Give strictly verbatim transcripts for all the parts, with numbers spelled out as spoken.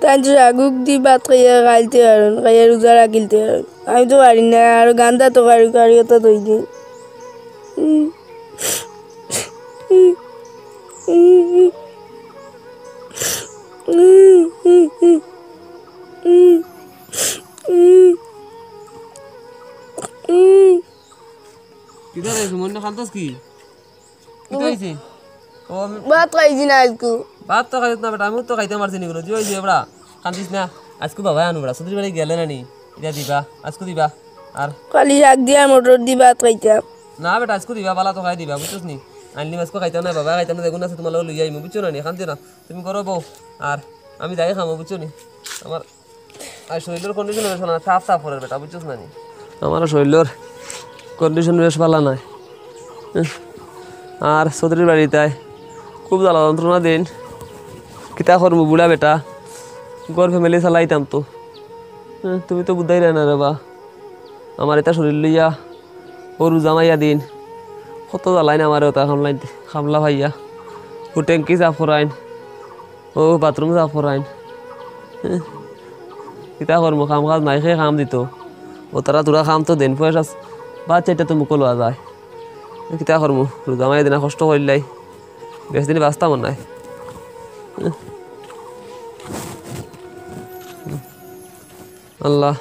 কাঞ্চু শাগুক দি ভাত খাইয়া খাইলতে পারইন, খাইয়া রোজা রাখিলতে পারইন। আমি তো পারি না, আর গান্দা তো কারি কারি অতা দই দিন। কিতা রে সুমন, কান্দস কি? কিতা অইছে? ও, আমি ভাত খাইছি না আইজকু। ভাত তো খাইছত না বেটা, আমি তো খাইতাম পারছি নি কুনু। জি অইছে বেটা, কান্দিস না। আইজকু বাবায় আনু বেটা, চৌধুরী বাড়ি গেলে না নি? ইটা দিবা, আইজকু দিবা। আর খালি শাক দিয়া মটর দি ভাত খাইতাম। না বেটা, আইজকু দিবা, বালা তো খাই দিবা, বুঝছস নি? আনলিমু, আইজকু খাইতাম না, বাবায় খাইতাম না, যেগুন আছে তুমার লগে লইয়া আইমু, বুঝছো না নি? কান্দিও না, তুমি করো বউ, আর আমি যাই খামু, বুঝছো নি? আমার আর শরীলর condition বেশ ভালা না, তাপ তাপ করের বেটা, বুঝছস না নি? আমারও শরীলর condition বেশ ভালা নায়। আর চৌধুরীর বাড়িত আয়, খুব জ্বালা যন্ত্রণা দিন। কিতা করমু বুড়া বেটা, ঘর family চালাইতাম তো। তুমি তো বুঝাইরায় না রে বা, আমার ইতা শরীল লইয়া, ও রোজা মাইয়া দিন, কত জ্বালাইন আমারে অতা কামলাইন, কামলা পাইয়া। ও ট্যাঙ্কি সাফ করাইন, ও বাথরুম সাফ করাইন। কিতা করমু, কাম কাজ নাই, কে কাম দিতো? অতারা থুড়া কাম তো দেইন, পয়সা বাদ চাইরটা তো মুখো লওয়া যায়। কিতা করমু, রোজা মাইয়া দিনা কষ্ট করিলাই, বেশ দিন বাঁচতাম নায়। আল্লাহ।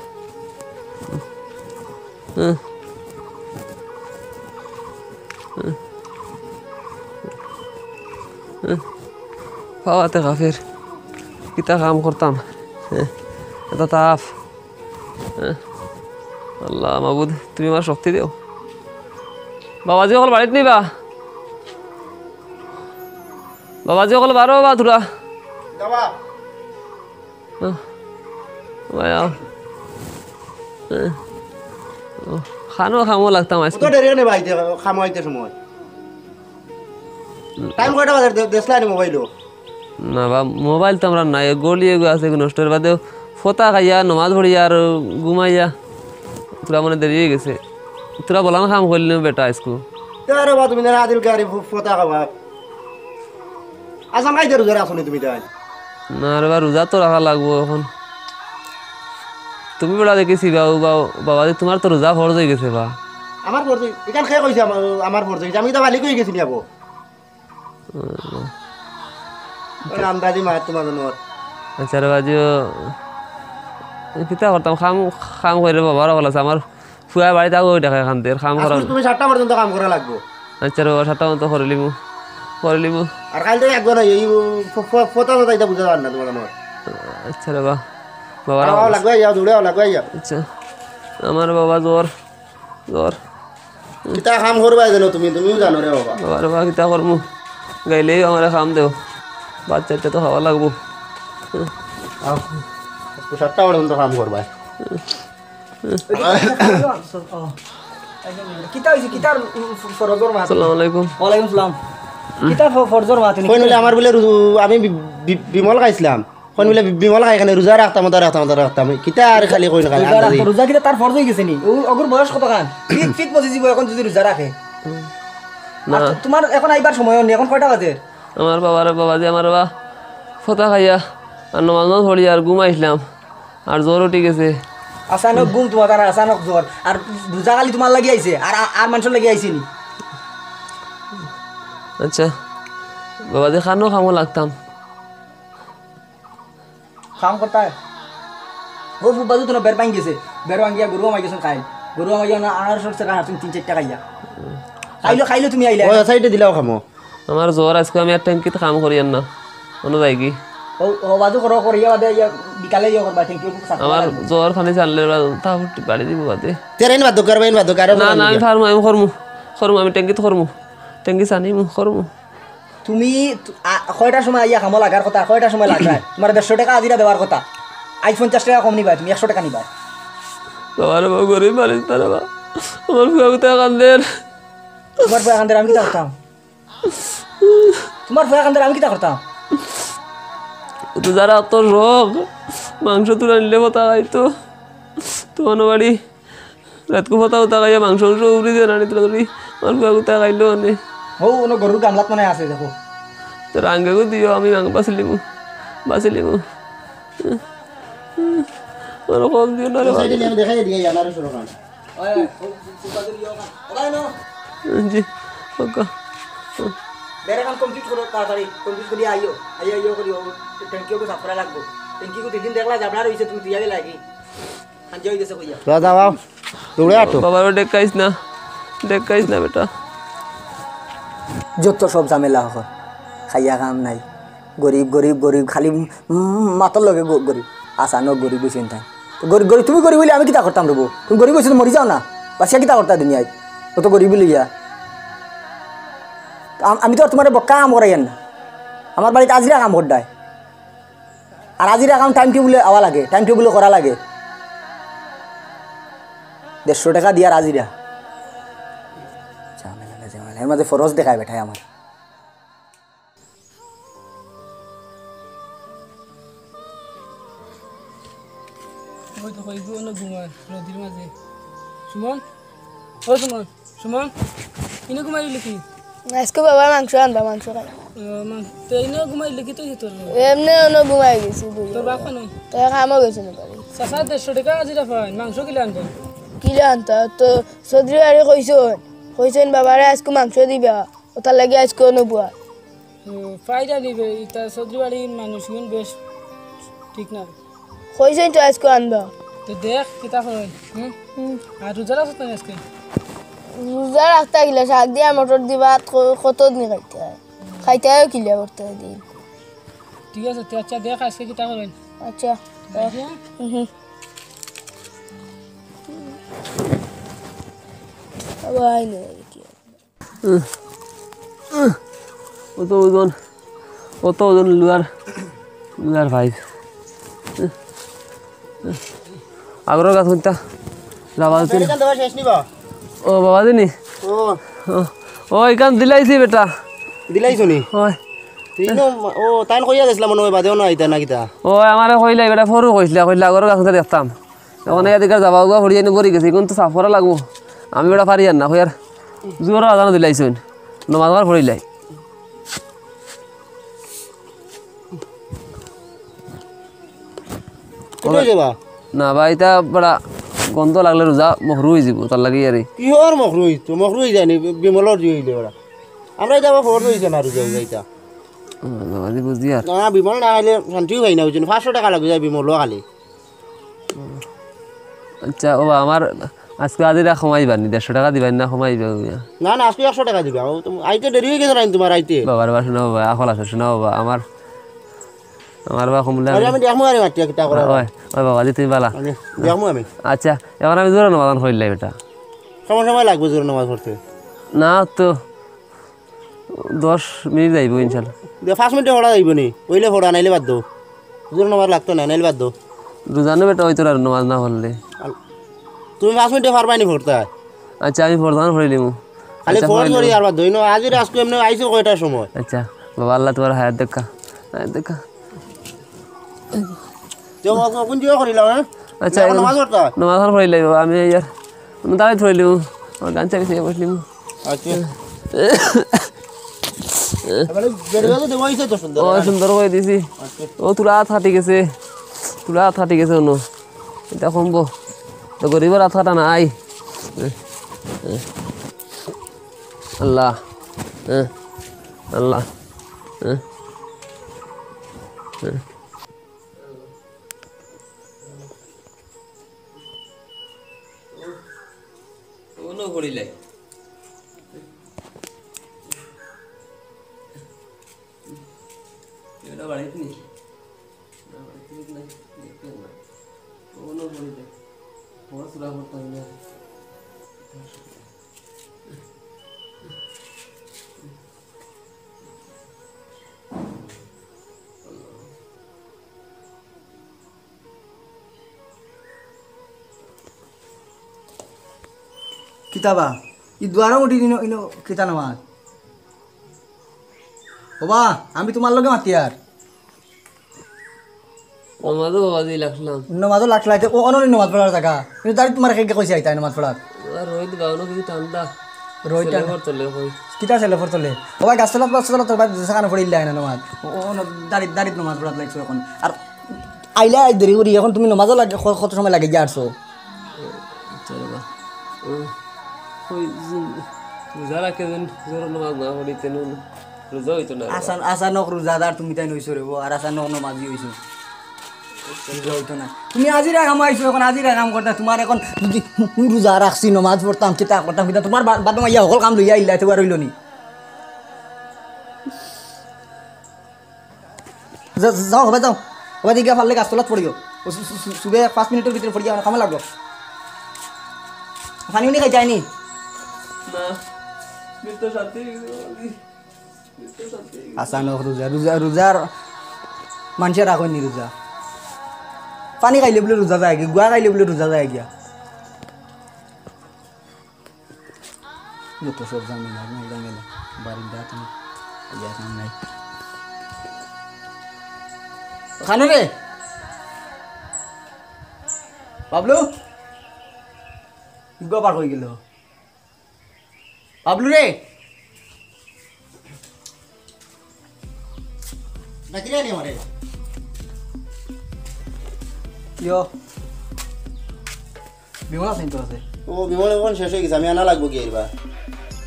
পাওয়াতে কাফের, কিতা কাম করতাম? এত তাপ। আল্লাহ মাবুদ, তুমি আমার শক্তি দেও। বাবাজি অকল বাড়িত নি বা? বাবাজি অকল বারো বা থুড়া। আহ, ভাই, আও। আহ, ও, খানো খামো লাগতাম আইজকু। কত দেরি অনে বা আইতে, খামো আইতে সময়? টাইম কয়টা বাজে? দে-, দেখলা নি মোবাইলো? না বা, মোবাইল তো আমরার নাই। গলি এগু আছে, এগু নষ্ট অইবার বাদে ফতা খাইয়া, নমাজ পড়িয়া আর ঘুমাইয়া। থুড়া মনে দেরি অইগেছে। থুড়া বলান কাম করিলিমু বেটা আইজকু। তে আরে বা, তুমি না আদিল গাড়ি ফু-, ফতা খাবা। আসান খাইতে রোজা রাখছো নি তুমি তাই? না রে বা, রোজা তো রাখা লাগবো অখন। তুমি বেটা দেখি চিবাও বা, বাবাজি, তুমার তো রোজা ফরজ অইগেছে বা। আমার ফরজ অই-, ইখান কে কইছে আমার, আমার ফরজ অইগেছে? আমি তো বালিক অইগেছি নি আবো। ওই আন্দাজি মাত তুমার জন্য। আচ্ছা রে বাজিও, কিতা করতাম, কাম, কাম করি বাবার অকল আছে, আমার ফুয়া বাড়িত আগুয়াই থাকে কান্দের, কাম করা। আজকে তুমি সাতটা পর্যন্ত কাম করা লাগবো। আচ্ছা রে বাবা, সাতটা পর্যন্ত করিলিমু, করিলিমু। আর কাইল থাকি আগুয়া নাই, এই ফ-, ফ-, ফতা ফতা ইতা বুঝা যার না তুমার আমার। আচ্ছা রে বাবা, বাবার আও, আও, লাগবে আইয়া, দৌড়ে আও, লাগবে আইয়া। আচ্ছা, আমার বাবা জ্বর, জ্বর। কিতা কাম করবায় যেন তুমি, তুমিও জানো রে বাবা। বাবা রে বাবা, কিতা করমু? গাইলেই আমারে কাম দেও, ভাত চাইরটা তো খাওয়া লাগবো। আও, সাতটা পর্যন্ত কাম করবায়। কিতা অইছে? কিতার ফরজর মাত? আসসালামু আলাইকুম। ওয়ালাইকুম সালাম। কিতা ফ-, ফরজর মাত? কইন বুলে আমার বুলে রু-, আমি বি-, বি-, বিমল খাইছলাম। কইন বুলে বি-, বিমল খাই কেনে রোজা রাখতাম, রোজা রাখতাম, রোজা রাখতাম। কিতা আর খালি কইন খালি রোজা আন্দাজি। রাখতো, রোজা কিতা তার ফরজ অইগেছে নি? ও অগুর বয়স কতখান? ফিট, ফিট পজিব অখন যদি রোজা রাখে। না। আর তো-, তুমার অখন আইবার সময় অয়নি, অখন কয়টা বাজে? আমার বাবারে বাবাজি, আমার বাবা ফতা খাইয়া আর নমাজ নমাজ পড়িয়া আর ঘুমাইছলাম। আর জ্বর উঠি গেছে। আচানক ঘুম তুমার, আর আচানক জ্বর। আর রোজা খালি তুমার লাগি আইছে, আর, আর মানষর লাগি আইছে নি? আচ্ছা, বাবাজি, খানো কামো লাগতাম। কাম করতায়? ও ফুব্বাজু তো বের ভাঙ্গি গেছে, বের ভাঙ্গিয়া গরু আমাই গেছইন খাইল। গরু আমাই গিয়া আনারস টাকা হারছইন তিন চাইরটা খাইয়া। খাইলো, খাইলো তুমি আইলে। ও, সাইডে দিলাও খামো। আমার জ্বর আইজকু, আমি আর ট্যাঙ্কিত কাম করিয়ার না। অনো যাইগি? ও, ও, বাদু করো, করিয়া বাদে ইয়া, বিকালে ইয়া করবা, ট্যাঙ্কি সাফ আমার লাগবো। জ্বর পানি ছাড়লে ওরা তা বাড়ি দিব বাদে। তেরাইন বাদ দরকার, বাইন বাদ দরকার, না, না, আমি পারমু, আমি করমু। করমু, আমি ট্যাঙ্কিত করমু। ট্যাঙ্কি ছানিমু, করমু। তুমি তু-, আ, কয়টার সময় আইয়া কামো লাগার কথা, কয়টার সময় লাগায়? তুমার দেড়শো টাকা হাজিরা দেওয়ার কথা। আইজ পঞ্চাশ টাকা কম নিবায়, তুমি একশো টাকা নিবায়। বাবা রে বাবা, গরিব মানুষ তো রে বাবা। আমার ফুয়া গুতা কান্দের। তুমার ফুয়া কান্দের, আমি কিতা করতাম? তুমার ফুয়া কান্দের আমি কিতা করতাম? রোজার অত শখ, মাংস তুলে নিলে ফতা খাইতো। তুমার বাড়ি রাইতকু ফতা উতা খাইয়া মাংস উংস উড়ি দিয়ে রানি তুলা তুলি। আমার ফুয়া গুতা খাইলো মানে। ও, অনো গরুর গামলাত মানে আছে, দেখো। তোর আঙ্গেগু দিও, আমি আঙ্গ বাসিলিমু, বাসিলিমু। আমার কম দিও না রে বাবা। আমি দেখাই দিই, জানার শুরু করেন। ওই, ওই, ওই, ওই, ওই, ওই, জি, ওকে। বেড়াখান complete করো তাড়াতাড়ি, complete করি আইও, আইও, আইও করি, ও ট্যাঙ্কি ওকে সাফ করা লাগবো। ট্যাঙ্কি কো দুই দিন দেখলা, জাবড়া রইছে, তুমি তুই আগে লাগি। খান যাও, গেছে কইয়া। যা, যা, যাও। দৌড়ে আটো। বাবারে ডেকাইস না, ডেকাইস না বেটা। যত সব ঝামেলা অখন, খাইয়া কাম নাই, গরিব, গরিব, গরিব, খালি উম, উম, মাতর লগে গ-, গরিব। আচ্ছা, ন গরিব অইছইন তাইন। তো গরি-, গরিব, তুমি গরিব অইলে আমি কিতা করতাম রে বউ? তুমি গরিব অইছো তো মরি যাও না, বাঁচিয়া কিতা করতায় দুনিয়াত? অত গরিব অইয়া। আম-, আমি তো আর তুমারে বক্কা কাম করাইয়ার না, আমার বাড়িত আজিরা কাম করতায়। আর আজিরা কাম time table-এ আওয়া লাগে, time table-এ করা লাগে। দেড়শো টেকা দিয়ার আজিরা। ঝামেলা না ঝামেলা, এর মাঝে ফরজ দেখায় বেটায় আমার। ওই তো কই গো, অনো ঘুমার রোদির মাঝে। সুমন, ও সুমন, সুমন, ইনো ঘুমাই রইলি কি? আইজকু বাবায় মাংস আনবা, মাংস খাই। ও, মা-, তো ইনো ঘুমাই রইলি কি তুই তোর? এমনে অনো ঘুমাই গেছি, বুঝলি? তোর বাপ নাই? তোর কামো গেছে না বাড়ি। চাচা, দেড়শো টেকা আজিরা পাইন, মাংস কিলা আনবা? কিলা আনতা? তো চৌধুরী বাড়ি কইছইন, কইছইন বাবারে আইজকু মাংস দিবা। ওটার লাগি আইজকু অনো বওয়া। ও, ফায়দা দিবে, ইতা চৌধুরী বাড়ির মানুষ ইগুন বেশ ঠিক না। কইছইন তো আইজকু আনবা। তো দেখ, কিতা কয়, হুম? হুম। আর রোজা রাখছ তো আইজকে? রোজা রাখতা গেলে শাক দিয়া মটর দি ভাত ক-, কত দিন খাইতে অয়? খাইতে অয় কিলা করতে অয় দিন। ঠিক আছে, তে আচ্ছা দেখ আইজকে কিতা কয়। আচ্ছা। রাখি, হ্যাঁ? হুম, হুম। আবার আইলে কি? অত ওজন, অত ওজন লুয়ার, লুয়ার পাইপ। আগর গাছ কুনটা? বাবা তুমি। বেটা, কান্দা শেষ নিবা? ও বাবা দিনি। ও। ও, ও, ইখান দিলাইছি বেটা। দিলাইছো নি? ওই। তুই ন-, ও, তাইন কইয়া গেছিলা মনে অয় বাদেও না আইতা না কিতা? ও, আমারে কইলাই বেটা, ফরু কইছিলা, কইলা আগর গাছ কুনটা দেখতাম। অখন এদিকে যাবা উবা পড়ি যাইনি, পড়ি গেছে, ইগুন তো সাফ করা লাগবো। আমি বেটা পারিয়ার না, কইয়ার জোহরর আজানও দিলাইছইন, নমাজ আমার পড়িলাই। কিতা অইছে বা? না বা, ইতা বেটা গন্ধ লাগলে রোজা মকরু অইযিবো, তার লাগি আরি। কিহর মকরু অইতো? মকরু অইযায়নি, বিমলর জি অইলে বেটা। আমরা ইতা আবার ফরজ অইছে না রোজা, রোজা ইতা। ও, বাবা, জি বুঝিয়ার। না, বিমল না আইলে শান্তিও পাই না, বুঝছো নি? পাঁচশো টেকা লাগি যায় বিমলও খালি। আচ্ছা, ও আমার আইজকু আজিরা কমাইবানি, দেড়শো টেকা দিবানি না কমাইবা মিয়া? না, না, আইজকু একশো টেকা দিবা। ও তো আইতে দেরি অই গেছে না তুমার আইতে। বাবার বা শোনা বাবা, আকল আছে শোনা বাবা, আমার, আমার বা কমলে আরে আমি আমি দেখমু আরে মাতিয়া কিতা করা। ওই, ওই বাবা, জি তুমি বালা। আমি দেখমু আমি। আচ্ছা, অখন আমি জোহরর নমাজ পড়িলাই বেটা। সময় সময় লাগবো জোহরর নমাজ পড়তে। না তো, দশ মিনিট যাইবো ইনশাল্লাহ। দে, পাঁচ মিনিটে পড়া যাইবো নি? অইলে পড়া, নাইলে বাদ দেও। জোহরর নমাজ লাগতো না, নাইলে বাদ দেও। রোজা নি বেটা, অইতো আর নমাজ না পড়লে। আল-, তুমি পাঁচ মিনিটে পারবায় নি পড়তায়? আচ্ছা, আমি পড়তাম, পড়িলিমু। খালি আচ্ছা, ফোন পড়িলিমু। করি আর বাদ দেও। ইনো আজিরা আইজকু এমনে আইছো কয়টার সময়? আচ্ছা, বাবা আল্লাহ তুমার হায়াত দেউক্কা, হায়াত দেউক্কা। তে ও, ও, কোন দিকে করিলাম, হ্যাঁ? আচ্ছা, এখন এখন নমাজ পড়তা? নমাজ এখন পড়িলাই বাবা, আমি ইয়ার, আমি দাঁড়াই পড়িলিমু, আমার গান চালিয়ে বসলিমু। আচ্ছা। এবারে বেড়ে গেছে, দেওয়া হইছে তো সুন্দর। ও, সুন্দর করি দিছি। আচ্ছা। ও, তুলা আত কাটি গেছে, তুলা আত কাটি গেছে অনো। ইটা কমবো। তো গরিবর আত কাটা নাই। আল্লাহ। আল্লাহ। অনো পড়িলাই। এটা বাড়িত নি? না, বাড়িত নি, দেখতে না। অনো পড়িলাই। বড় চুরা করতাম না। কিতা বা? ই দুয়ারো মুটি ইনো, ইনো কিতা নমাজ? ও বা, আমি তুমার লগে মাতিয়ার। নমাজও বাবাজি লাগলাম। নমাজও লাগলাইতে, ও, অনো নি নমাজ পড়ার জাগা। কিন্তু দাড়িত তুমার কে কইছে আইতায় নমাজ পড়ার? আর রইদ গাউনো কিছু ঠান্ডা। রইদ ঠান্ডা। সেলেফর তলে কই। কিতা সেলেফর তলে? ও বা, গাছ তলাত, গাছ তলাত তোর বাপ যেখানো পড়িলাই না নমাজ। ও, ও, অনো দাড়িত, দাড়িত নমাজ পড়াত লাগছো অখন। আর আইলা আইজ দেরি করি, এখন তুমি নমাজো লাগে, ক-, কত সময় লাগে গিয়া আরছো? আচ্ছা বাবা। ও, ওই যে রোজা রাখে যেন জোহরর নমাজ না পড়ি, তেন রোজা অইতো না। আসান-, আচানক রোজাদার তুমি তাইন অইছো রে বা, আর আচানক নমাজি অইছো। রোজা অইতো না। তুমি আজিরা কামো আইছো, এখন আজিরা কাম করতা, তুমার এখন যদি রোজা রাখছি, নমাজ পড়তাম, কিতা করতাম, কিতা তুমার বা-, বাদে আইয়া হকল কাম লইয়া আইলা, এতে আর অইলো নি। যা-, যাও, হবায় যাও। হবায় গিয়া পারলে গাছতলাত পড়িও। ও সু-, সু-, সু-, সুবে পাঁচ মিনিটর ভিতরে পড়িয়া আমার কামে লাগো। পানি উনি খাইতে আইনি? না, পেট তো শান্তি অইগেছে। পেট তো শান্তি অইগেছে। আচানক রোজা, রোজা, রোজার মানষে রাখইন নি রোজা। পানি খাইলে বুলে রোজা যায় গিয়া, গুয়া খাইলে বুলে রোজা যায় গিয়া। যত সব ঝামেলা, ঝামেলা, ঝামেলা। বাড়ির দাঁত নেই, ইয়া কাম নাই। খানো রে। বাবলু? ইগো বার অই গেল। বাবলু রে। ডাকিরে আনি আমারে। ইয়ো। বিমল আছে তো আছে। ও, বিমল এখন শেষ অই গেছে, আমি আনা লাগবো গিয়া এবার।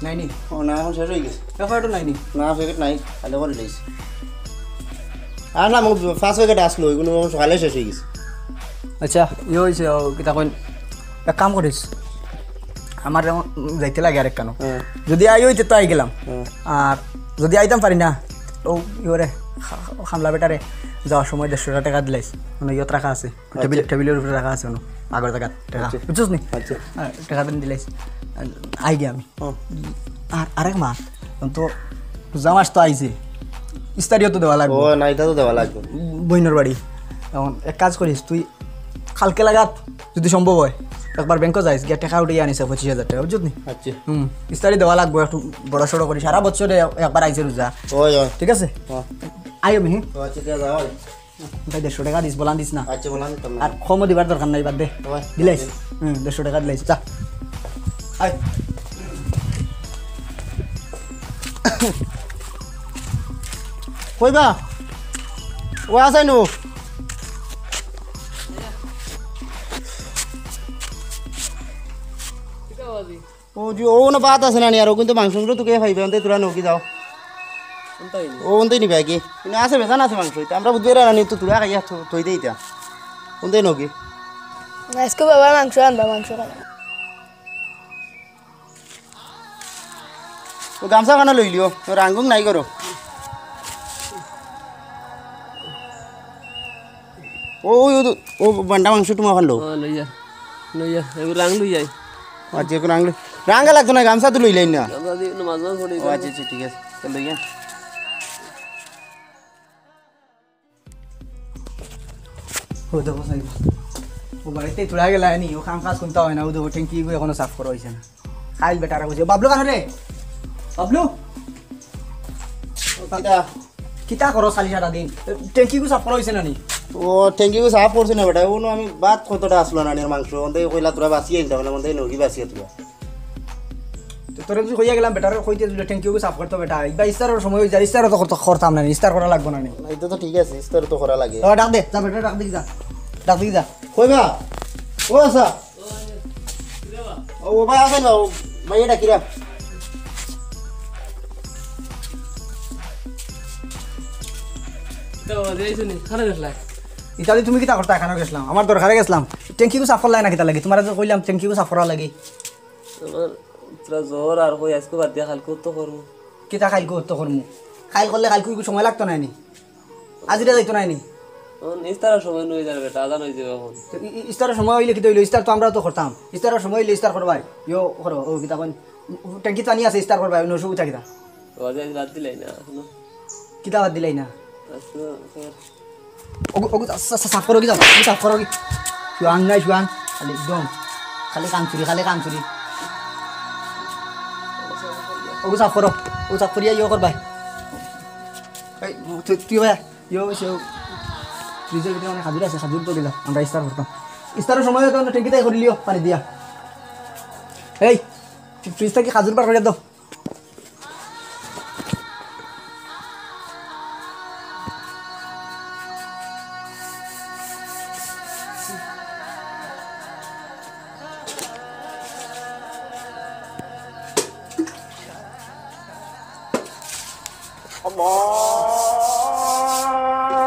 নাইনি? ও না, এখন শেষ অই গেছে। প্যাকেটও নাইনি? না, প্যাকেট নাই, খালি করি লইছি। আর না, মোর পাঁচ প্যাকেট আসলো, ওইগুলো এখন সকালে শেষ অই গেছে। আচ্ছা, ইয়ে অইছে, ও, কিতা কইন, এক কাম করিস, আমার এখন যাইতে লাগে আরেক কানো। হ্যাঁ। যদি আই অইতে তো আই গেলাম। হ্যাঁ। আর যদি আইতাম পারি না, ও, ইয়ে রে, খা-, খামলা বেটারে যাওয়ার সময় দেড়শো টেকা দিলাইস, মানে ইয়ত রাখা আছে। টেবিল, আচ্ছা। টেবিলর উপরে রাখা আছে, অনো, আগর জাগাত, টেকা। আচ্ছা। বুঝছস নি? আচ্ছা। হ্যাঁ, টেকা দিন দিলাইস। আই গিয়া আমি। হুম। আর আরেক মাত, তো রোজা মাস তো আইছে, ইস্তারিও তো দেওয়া লাগবো। ও, না, ইতা তো দেওয়া লাগবো। বইনর বাড়ি। এখন এক কাজ করিস, তুই কালকে লাগাত যদি সম্ভব হয়, একবার ব্যাংকো যাইস, গিয়া টেকা উঠাইয়া আনিস পঁচিশ হাজার টেকা, বুঝছস নি? আচ্ছা। হুম, ইস্তারি দেওয়া লাগবো, একটু বড় সড়ো করি। সারা বছরে একবার আইছে রোজা। ওই, ওই। ঠিক আছে? হ্যাঁ। আইও মিহি। ও, আচ্ছা, ঠিক আছে, ওই। ভাই, দেড়শো টেকা দিস, বলান দিস না। আচ্ছা, বলান দিতাম না। আর কমও দিবার দরকার নাই, বাদ দে। ওই, দিলাইস? ওই। হুম, দেড়শো টেকা দিলাইস, যা। আয়। কইবা? ও আছে নু? ও জি, ও না ভাত আছে না নি, আর ও কিন্তু মাংস মাংস তুকে খাইবে, অন্তে তোরা নকি যাও। ও অন্তে নিবে কি? কিন্তু আছে, বেজান আছে মাংস, ইতা আমরা বুঝবে না নি, তো তোরা খাইয়া থ-, থই দে ইতা। অন্তে নকি? আজকে বাবা মাংস আনবা, মাংস খাইবা। ও গামছা খানো লইলিও, ও রাঙ্গুম নাই করো। ও, ও, ও, ও, বান্ডা মাংস তোমার খান লো। ও, লইয়া, লইয়া, এবার রাং লই যাই। আচ্ছা, এখন রাং লই, রাঙ্গা লাগতো না, গামছা তো লইলাই না। গামছা দিয়ে নমাজ নামাজ পড়ি ও, আচ্ছা, আচ্ছা, ঠিক আছে, তো লইয়া। ও দেখো সাইবা, ও বাড়িতে তোরা গেলা নি, ও কাম কাজ কোনটা হয় না, ও দেখো ট্যাঙ্কি এখনো সাফ করা হইছে না। খাইল বেটারা বুঝে, বাবলু কানো রে? বাবলু? কিতা? কিতা করো খালি সারা দিন? ট্যাঙ্কি গু সাফ করা হইছে না নি? ও, ট্যাঙ্কি গু সাফ করছি না বেটা, ও আমি ভাত কতটা আসলো না নি, আর মাংস, ওনতে কইলা তোরা বাসি আনতে হবে না, ওনতে নগি বাসি তোরা। তো তোরে যদি কইয়া গেলাম বেটারে কইতে যদি ট্যাঙ্কি গু সাফ করতো বেটা, ইবা ইস্তারর সময় হই যায়, ইস্তারও তো করতে, করতাম না নি, ইস্তার করা লাগবো না নি। না, এটা তো ঠিক আছে, ইস্তার তো করা লাগে। ও, ডাক দে, যা বেটা, ডাক দে যা, ডাক দে যা। কইবা? ও আচ্ছা। ও, ও ভাই, আছেন বা? ও ভাই, এটা কিরা? তো, যাইছো নি? খানো গেছলা? ইতালি তুমি কিতা করতা? এখানো গেছলাম, আমার দরকারে গেছলাম। ট্যাঙ্কি গু সাফ করলাই না কিতা লাগি? তোমার আজ কইলাম ট্যাঙ্কি গু সাফ করা লাগি। আমার তোরা জ্বর আর কই, আজকে বাদ দিয়া কালকে তো করমু। কিতা কালকে তো করমু? কাল করলে কালকে সময় লাগতো না নি? আজিরা যাইতো না নি? এখন ইস্তারর সময় নই যার বেটা, আজান হই যাবে এখন। তো ই-, ই-, ইস্তারর সময় হইলে কিতা হইলো? ইস্তার তো আমরাও তো করতাম। ইস্তারর সময় হইলে ইস্তার করবাই। ইয়ো করো, ও কিতা কইন? ট্যাঙ্কি পানি আছে, ইস্তার করবাই, অন্য অসুবিধা কিতা? ও, আজ বাদ দিলাই না, এখনো। কিতা বাদ দিলাই না? আজকে তো ওগু, ওগু, সা-, সা-, সাফ করো কি যাও? তুমি সাফ করো কি? শুয়াং নাই, শুয়াং। খালি একদম। খালি কাম চুরি, খালি কাম চুরি। ওগু সাফ করো। ও সাফ করিয়া ইয়ে করবাই। এই, তুই, তুই ভাই, ইয়ে, সে, ফ্রিজর ভিতরে অনেক খাজুর আছে, খাজুর তো দিলাম। আমরা ইস্তার করতাম। ইস্তারর সময় তো ট্যাঙ্কিতে করে লিও, পানি দিয়া। এই, ফ্রিজ থাকি খাজুর বার করে দাও।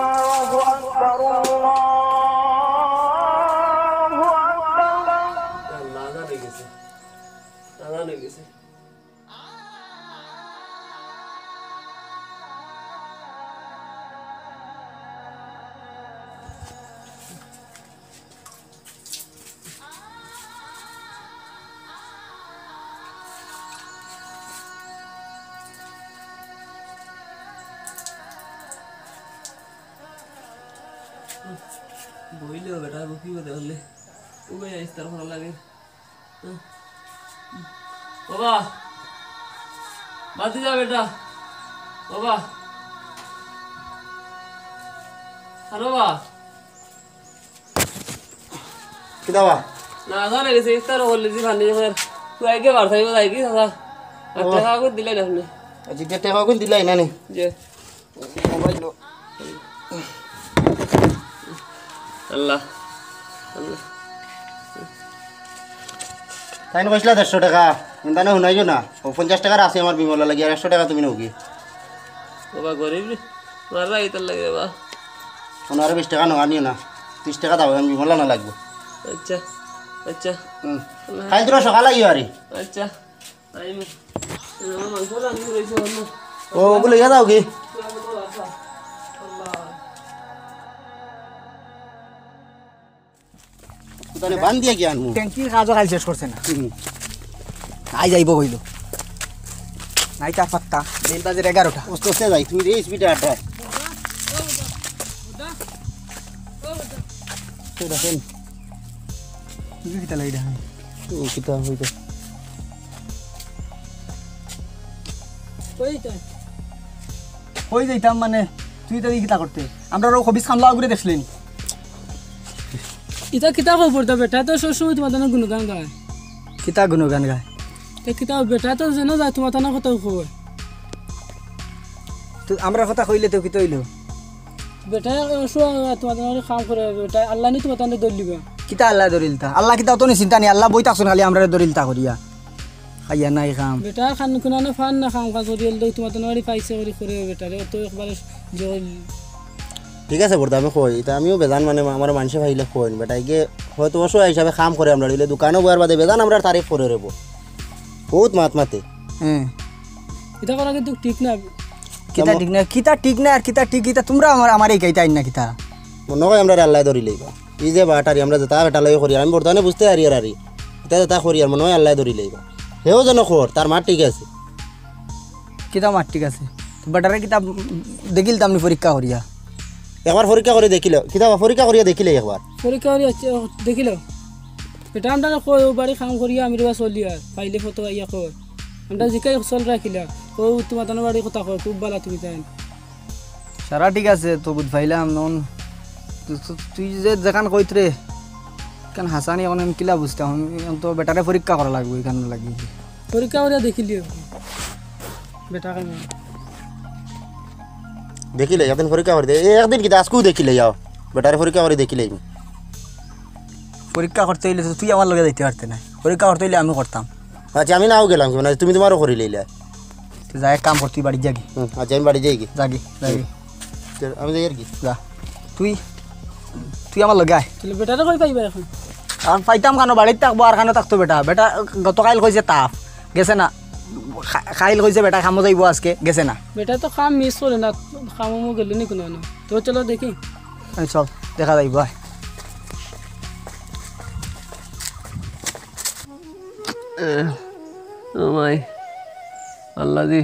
الله أكبر، الله أكبر. আল্লাহ, আজান অই গেছে, আজান অই গেছে। বইলেও বেটা, বুকি করে হলে। ও ভাই, ইফতার করা লাগে। বাবা, বাতি যা বেটা। বাবা, আরে বাবা। কিতা বা? না, জানে গেছে, ইফতার করলে যে পানি আমার। তুই আগে বার থাকবে, যাই কি, দাদা? আর ও। টেকা করে দিলাই না আপনি। আচ্ছা, যে টেকা করে দিলাই না নি? যে। মোবাইল লো। আল্লাহ, আল্লাহ। তাইন কইছলা দেড়শো টেকা, ইনতানে হুনাইও না। ও পঞ্চাশ টেকার আছে আমার বিমলা লাগি, আর একশো টেকা তুমি নেওগি। বাবা গরিব রে, মাররা ইতার লাগে বাবা। পনেরো বিশ টেকা নেওয়া নিও না, ত্রিশ টেকা দাও, আমি বিমলা না লাগবো। আচ্ছা, আচ্ছা। হুম। আল্লাহ। কাইল তোরা সকাল আইও আরে। আচ্ছা। ও, ওগুলো ইয়া দাও কি? তাহলে বান দিয়া কি আনমু? ট্যাঙ্কির কাজও কাইল শেষ করছে না। হুম। আই যাইব কইল। নাই তার পাত্তা। দিন বাজে এগারোটা। আস্তে আস্তে যাই, তুমি এই স্পিডে আটা। তো দেখেন। তুমি কিতা লাগি দেখেন? ও কিতা হইতো? কই যাইতাম? কই যাইতাম মানে, তুই তো কিতা করতে? আমরা রো খবিস খামলা ঘুরে দেখলেন। ইতা কিতা খবর তো বেটা, তো সবসময় তোমার তনে গুণগান গায়। কিতা গুণগান গায়? তো কিতা বেটা তো যেন যায় তোমার তনে কথা খবর। তো আমরা কথা কইলে তো কিতা হইলো? বেটা অসু তোমার তনে কাম করে, বেটা আল্লাহ নি তোমার তনে দলিবা। কিতা আল্লাহ দলিলতা? আল্লাহ কিতা অত নি চিন্তা নি? আল্লাহ বই থাকছুন খালি আমরারে দলিলতা করিয়া। খাইয়া নাই কাম। বেটার খান কুনানো ফান না কাম কাজ করি, এলদে তোমার তো নড়ি পাইছে করি করে বেটারে, তো একবারে জল। ঠিক আছে, বর্দা, আমি কই, ইতা আমিও বেজান, মানে, আমার মানষে ভাইলে কইন, বেটা, ইগে হয়তো অসহায় হিসাবে কাম করে আমরা, ইলে দোকানো বয়ার বাদে বেজান আমরা তারিফ করে রেবো। বহুত মাত মাতে। হ্যাঁ। ইতা করা কিন্তু ঠিক না। কিতা ঠিক না, কিতা ঠিক না আর কিতা ঠিক, ইতা তোমরা আমার, আমার এই কাইতা আইন না কিতা? মনে হয় আমরা আল্লাহ ধরি লইবা। ই যে বাটারি আমরা যেতা বেটা লই করি, আমি বর্তমানে বুঝতে পারি আর আরি। ইতা যেতা করি আর মনে হয় আল্লাহ ধরি লইবা। হেও যেন কর, তার মাত ঠিক আছে। কিতা মাত ঠিক আছে? তো বেটারে কিতা দেখিলতাম নি পরীক্ষা করিয়া? একবার পরীক্ষা করি দেখিলে, কিতা পরীক্ষা করিয়া দেখিলে একবার। পরীক্ষা করিয়া দেখিলে। বেটা আমরা কই ও বাড়ি কাম করিয়া আমি রেবা চলি আর পাইলে ফটো আইয়া কর। আমরা জিকাই চল রাখিলা। ও তোমার তানো বাড়ি কথা কয়, খুব ভালা তুমি তাই। সারা ঠিক আছে, তো বুঝ পাইলাম নন। তু-, তু-, তুই যে যেখান কইত রে, কেন হাসানি এখন আমি কিলা বুঝতাম? আমি এখন তো বেটারে পরীক্ষা করা লাগবো, এখান লাগি। পরীক্ষা করিয়া দেখিলিও। বেটা কেমন? দেখিলে, একদিন পরীক্ষা করি দে। এ, একদিন কিতা আজকেও দেখিলে যাও। বেটারে পরীক্ষা করি দেখিলে। পরীক্ষা করতে হইলে তো তুই আমার লগে যাইতে পারতে না। পরীক্ষা করতে হইলে আমি করতাম। আচ্ছা, আমি নাও গেলাম কি, মানে, তুমি তোমারও করি লইলে। তো যা, এক কাম কর, তুই বাড়ি যাগি। হুম, আচ্ছা, আমি বাড়ি যাই কি? যাগি, যাগি। হুম। তো আমি যাই আর কি। যা। তুই, তুই আমার লগে আয়। তাহলে বেটারে কই পাইবা এখন? আর পাইতাম কেন, বাড়িত থাকবো আর কেন থাকতো বেটা? বেটা গতকাইল কইছে তাপ, গেছে না। খা-, খাইল কইছে বেটা কামো যাইবো আজকে, গেছে না। বেটা তো কাম মিস করে না, কামো মো গেল নি কোনো না। তো চলো দেখি। এই চল, দেখা যাইবো, আয়। এ, ও মাই, আল্লাহ দি,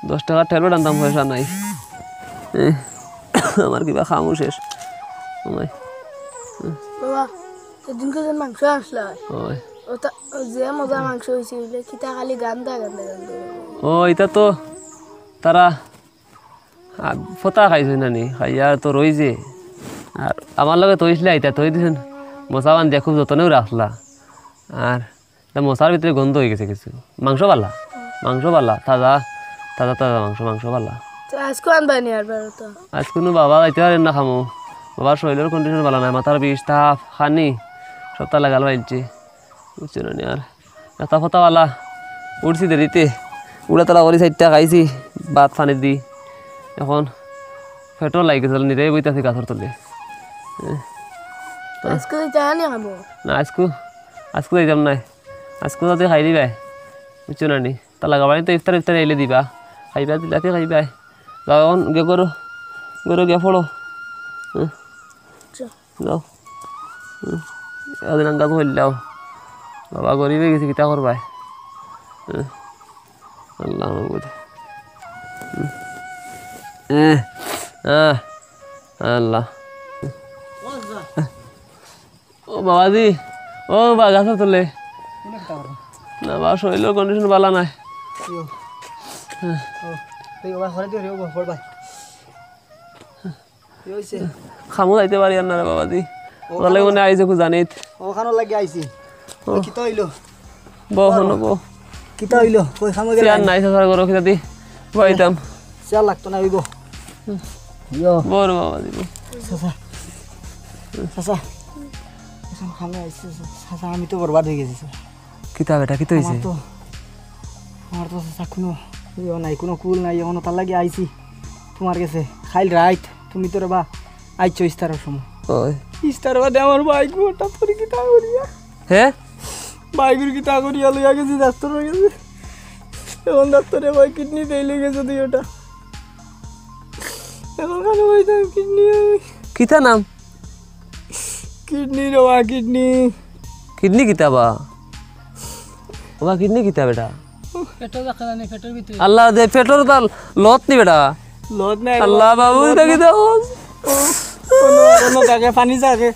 দশ টেকার তেলও টানতাম পয়সা নাই। এ, আমার কিবা কামও শেষ। ও মাই। বাবা, সেদিনকে যে মাংস আনছলা, ওই। ওটা, ওই যে মজা মাংস হইছে, ওইলে কিতা খালি গান্দা গান্দা গান্দা। ও, ইতা তো তারা আ, ফতা খাইছইন না নি? খাইয়া তো রইছে। আর আমার লগে তো ইসলা ইতা থই দিছইন। মশা বান্ধিয়া খুব যতনেও রাখলা। আর ইতা মশার ভিতরে গন্ধ হয়ে গেছে কিছু। মাংস বালা? মাংস বালা, তাজা, তাজা, তাজা মাংস, মাংস বালা। তো আজকে আনবায় নি আর বারো তো? আজকে নু বাবা যাইতে পারেন না কামো। বাবার শরীরের condition বালা নাই, মাথার বিষ, তাপ, খানি, সবতা লাগাল পাইলছে। বুঝছো না নি আর? গাতা ফতাওয়ালা, উঠছি দেরিতে। উড়াতাড়া করি চাইরটা খাইছি, ভাত পানি দি। এখন পেটো লাগি গেছে, নিরে বইতাছি গাছর তলে। আজকে তো চা নিয়ে খাবো। না, আজকে, আজকে যাইতাম না। আজকে তো তুই খাইলি ভাই, বুঝছো না নি? তা লাগাবানি তো ইফতার ইফতার আইলে দিবা, খাইবা দিলাতে খাইবা। যাও এখন গে করো, করো গে পড়ো। হ্যাঁ, আচ্ছা। যাও। হুম। এদিন আঙ্গাজ হইলাও। বাবা গরিব হয়ে গেছে, কিতা করবায়? হুম। আল্লাহ মাহবুদ। হুম। এ, আহ, আল্লাহ। ও বাবাজি, ও বা গাছর তলে। না বা, শরীরর condition ভালা নাই। ইয়ো। ও, এই বাবা, ঘরে দিও রে, ও বাবা, ঘর ভাই। কি হইছে? কামো যাইতে পারি আর না রে বাবাজি। ও, ওর লাগি মনে আইজ একটু জানিত। ওখানো লাগি আইছি। ও। কিতা হইলো? বউ, হনো বউ। কিতা হইলো? কই কামো গেলে? চেয়ার নাই, চাচার ঘরো কিতা দি বইতাম। চেয়ার লাগতো না, অইবো। ইয়ো। বউ রে বাবাজি, বউ। চাচা। চাচা। এখন কামো আইছি, চাচা। চাচা, আমি তো বরবাদ হয়ে গেছি, চাচা। কিতা বেটা, কিতা হইছে? আমার তো, আমার তো চাচা কুনু ইয়ো নাই, কুনু কুল নাই, অখন তার লাগি আইছি তুমার গেছে। কাইল রাইত তুমি তো রে বা আইছো ইস্তারর সময়। ওই। ইস্তার বাদে আমার বাইগু হঠাৎ করি কিতা করিয়া। হে? বাইগুর কিতা করিয়া লইয়া গেছি ডাক্তারর গেছে। অখন ডাক্তারে কয় কিডনি ফেইল হয়ে গেছে দুইটা। অখন কেনে কইতাম কিডনি? কিতা নাম? কিডনি রে বা, কিডনি। কিডনি কিতা বা? ও বা, কিডনি কিতা বেটা? পেটো দেখা জানি, পেটোর ভিতরে। আল্লাহ দে, পেটোর বা লত নি বেটা? লত নাই রে বা। আল্লাহ বাবু, লত ইটা নাই। কিতা অইছে? অন্য, অন্য থাকে, পানি থাকে।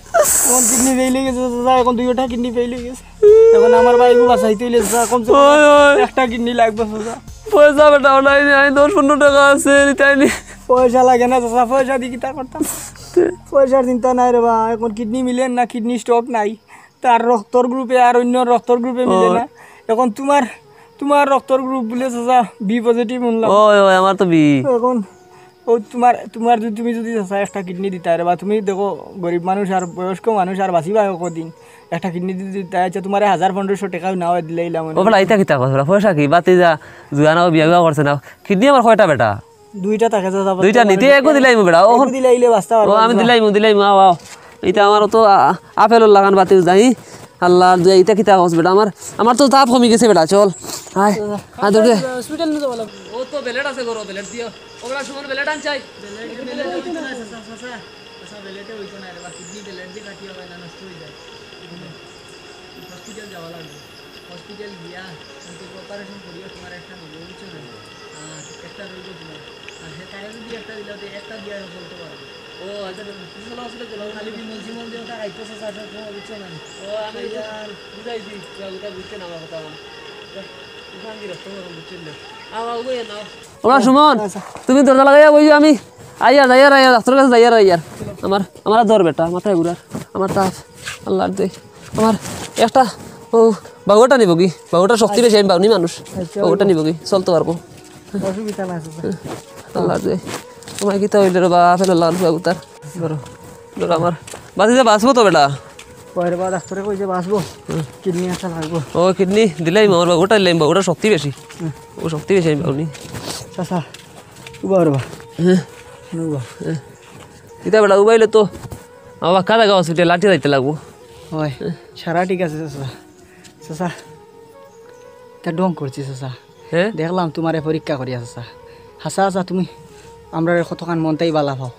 অখন কিডনি ফেইল হয়ে গেছে, চাচা, অখন দুইটা কিডনি ফেইল হয়ে গেছে। অখন আমার বাইগু বাঁচাইতে হইলে, চাচা, কমসে কম ওই, ওই। একটা কিডনি লাগবো, চাচা। পয়সা বেটা, নাই, নাই, দশ পনেরো টেকা আছে, নিতাই নি। পয়সা লাগে না, চাচা, পয়সা দি কিতা করতাম? পয়সার চিন্তা নাই রে বা, অখন কিডনি মিলে না, কিডনি স্টক নাই। তার রক্তর গ্রুপে আর অন্য রক্তর গ্রুপে মিলে ও। না। অখন তুমার, তুমার রক্তর গ্রুপ বুলে চাচা বি পজিটিভ হুনলাম। ওই, ওই, আমার তো বি। অখন ও তুমার, তুমার যদি, তুমি যদি চাচা একটা কিডনি দিতায় রে বা, তুমি দেখো গরিব মানুষ আর বয়স্ক মানুষ আর বাঁচিবায় কদিন, একটা কিডনি যদি দিতায়, আচ্ছা, তুমারে হাজার পনেরোশো টেকাও নাও দিলাইলাম। ও বেটা, ইতা কিতা কথা? পয়সা কি? বাতি যা, জুয়া নাও, বিয়া বিয়া করছে না। কিডনি আমার কয়টা বেটা? দুইটা থাকে চাচা, দুইটা নি, তে এগু দিলাইমু বেটা। ও, এগু দিলাইলে বাঁচতা পারবা ও, আমি চাচা। দিলাইমু, দিলাইমু, আও, আও। ইটা আমার তো আ-, আপেলর লাখান বাতি যাই। আল্লাহ, দুই, ইটা কিতা কস বেটা? আমার, আমার তো তাপ কমি গেছে বেটা, চল। আয়, আয়, দৌড়ে। হসপিটাল নিয়ে যাওয়া লাগবে। ও তো ব্লেড আছে ঘরো, ব্লেড দিও। ও বেটা, সুমন, ব্লেড আনছাই। ব্লেড, ব্লেড হইতো না, চাচা, চাচা। চাচা, ব্লেডে হইতো না রে বা, কিডনি ব্লেড দিয়ে কাটিয়া হয় না, নষ্ট হয়ে যায়। হসপিটাল যাওয়া লাগবে। হসপিটাল গিয়া কিন্তু অপারেশন করিয়া তুমার একটা নিবো, বুঝছো না? আর একটা রইবো তুমার। আর হে তারে যদি একটা দিলা, তো একটা দিয়া চলতে পারবো। ও, আচ্ছা, তুমি চলো, হসপিটাল চলো। খালি বিমল সিমল দিয়ে ওটা খাইতেছে, চাচা, তুমি বুঝছো না? ও, আমি এই আর বুঝাইছি, ওটা বুঝতে না আমার কথা। ওখান দিয়ে রক্ত গরম বুঝছেন না। আমার ওগো এ নাও। ওরা সুমন, আচ্ছা। তুমি দরজা লাগাইয়া বইও, আমি আইয়ার, আইয়ার, আইয়ার, ডাক্তারর কাছে যাইয়ার, আইয়ার। আমার, আমার জ্বর বেটা, মাথায় ঘুরার, আমার তাপ, আল্লাহর দে। আমার একটা, ও, বাবুটা নিবো কি? বাবুটা শক্তি বেশি, আমি বাউনি মানুষ। আচ্ছা, বাবুটা নিবো কি? চলতে পারবো। অসুবিধা না আছে। আল্লাহর দে। আমার কিতা হইল রে বা, আপেল আল্লাহ বাবু তার। ধরো, ধরো আমার। বাঁচি যা, বাঁচবো তো বেটা। পরের বার ডাক্তারে কইছে বাঁচবো। হুম। কিডনি একটা লাগবো। ও, কিডনি দিলাইমু, আমার বাবুটা দিলাইমু, বাবুটা শক্তি বেশি। হুম। ও শক্তি বেশি, আমি বাউনি। চাচা, উবা রে বা। হ্যাঁ। উবা। হ্যাঁ। কিতা বেটা, উবাইলে তো আমার বাক্কা জাগা হসপিটাল, লাঠি যাইতে লাগবো। হয়, সারা ঠিক আছে চাচা। চাচা, তা ঢং করছি চাচা। হ্যাঁ? দেখলাম তুমারে পরীক্ষা করিয়া চাচা। হাছা হাছা তুমি আমরারে কতখান মনটাই বালা পাও।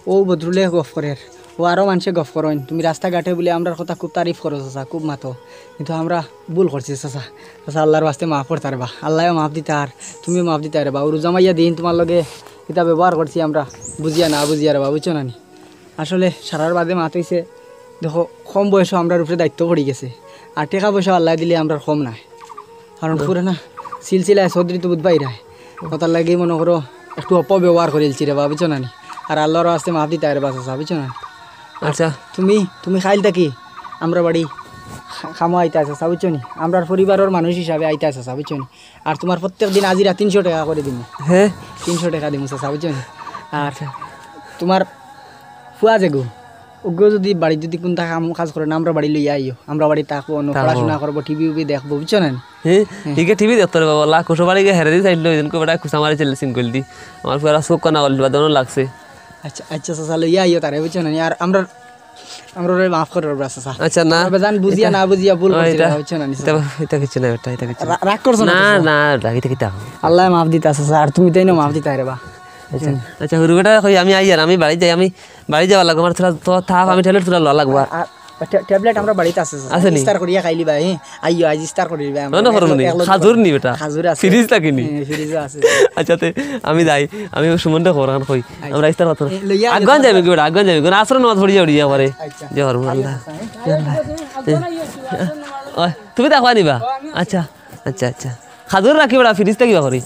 ও বদরুলে গফ করের, ও আরো মানষে গফ করইন। তুমি রাস্তাঘাটে বুলে আমরার কথা খুব তারিফ করো চাচা, খুব মাতো। কিন্তু আমরা ভুল করছি চাচা। চাচা, আল্লাহর ওয়াস্তে মাফ করতা রে বা। আল্লায়ও মাফ দিতা আর তুমিও মাফ দিতা রে বা। ও রোজা মাইয়া দিন তুমার লগে কিতা ব্যবহার করছি আমরা বুঝিয়া না বুঝিয়া রে বা, বুঝছো না নি? আসলে সারার বাদে মাত অইছে, দেখো, কম বয়সো আমরার উপরে দায়িত্ব পড়ি গেছে। আর টেকা পয়সা আল্লায় দিলে আমরার কম নায়। কারণ পুরানা সিলসিলায় চৌধুরী তো বুঝবায় রায়। কথার লাগি মনো করো একটু অপব্যবহার করিলছি রে বা, বুঝছো না নি? আর আল্লাহর ওয়াস্তে মাফ দিতায় রে বা চাচা, বুঝছো না নি? আচ্ছা। তুমি, তুমি কাইল থাকি আমরার বাড়ি খা-, কামো আইতায় চাচা, বুঝছো নি? আমরার পরিবারর মানুষ হিসাবে আইতায় চাচা, বুঝছো নি? আর তুমার প্রত্যেক দিন আজিরা তিনশো টেকা করি দিমু। হে? তিনশো টেকা দিমু চাচা, বুঝছো নি? আর তুমার ফুয়া যেগু, ওগো যদি বাড়িত যদি কুনতা কাম কাজ করে না, আমরার বাড়ি লইয়া আইও, আমরার বাড়ি থাকবো, অনো থাকবো। পড়াশোনা করবো, টিভি উভি দেখবো, বুঝছো না? হ্যাঁ, ঠিক আছে, টিভি দেখতে রে বাবা, লাখ কুসো বাড়ি গিয়া হেরে দিস আইলো, এদিন কো বেটা কুসা মারি চলে সিঙ্গল দি। আমার পুরা চোখ কানা করলি, বাদে অনো লাগছে। আচ্ছা আচ্ছা চাচা, লইয়া আইও তারে, বুঝছো না? আর আমরার, আমরারে মাফ করো রে চাচা। আচ্ছা, না। আমরা জান বুঝিয়া এটা- না বুঝিয়া ভুল ও, করছি এটা- রে, বুঝছো না নি? এটা, এটা কিছু না, এটা, এটা কিছু না। রা-, রাগ করছো না না, চাচা? না, রাগ, এটা কিতা? আল্লায় মাফ দিতা চাচা, আর তুমি তাই না মাফ দিতা রে বা। আচ্ছা, আচ্ছা, হুরু বেটা, কই আমি আইয়ার, আমি বাড়ি যাই, আমি বাড়ি যাওয়া লাগবো, আমার থুড়া তো থাপ, আমি ট্যাবলেট থুড়া লওয়া লাগবো। আর ট্যা-, ট্যাবলেট আমরার বাড়িত আছে চাচা। আছে নি? ইফতার করিয়া খাইলিবা, হ্যাঁ। আইও, আইজ ইফতার করিলিবা। না, না, করবো নি। খাজুর নি বেটা? খাজুর আছে। ফ্রিজ থাকি নি? হ্যাঁ, ফ্রিজও আছে। আচ্ছা, তে আমি যাই, আমি সুমনরে খবর খান কই। আমরা ইফতার করতাম। এ, লইয়া আইও। আগুয়ান যাইমু কি বেটা, আগুয়ান যাইমু কি? আসর নামাজ পড়িয়া উড়িয়া পরে। আচ্ছা। যে হরমু আল্লাহ। ওই, তুমি দেখবা নিবা? আচ্ছা, আচ্ছা, আচ্ছা। খাজুর রাখি বেটা, ফ্রিজ থাকি বা করি।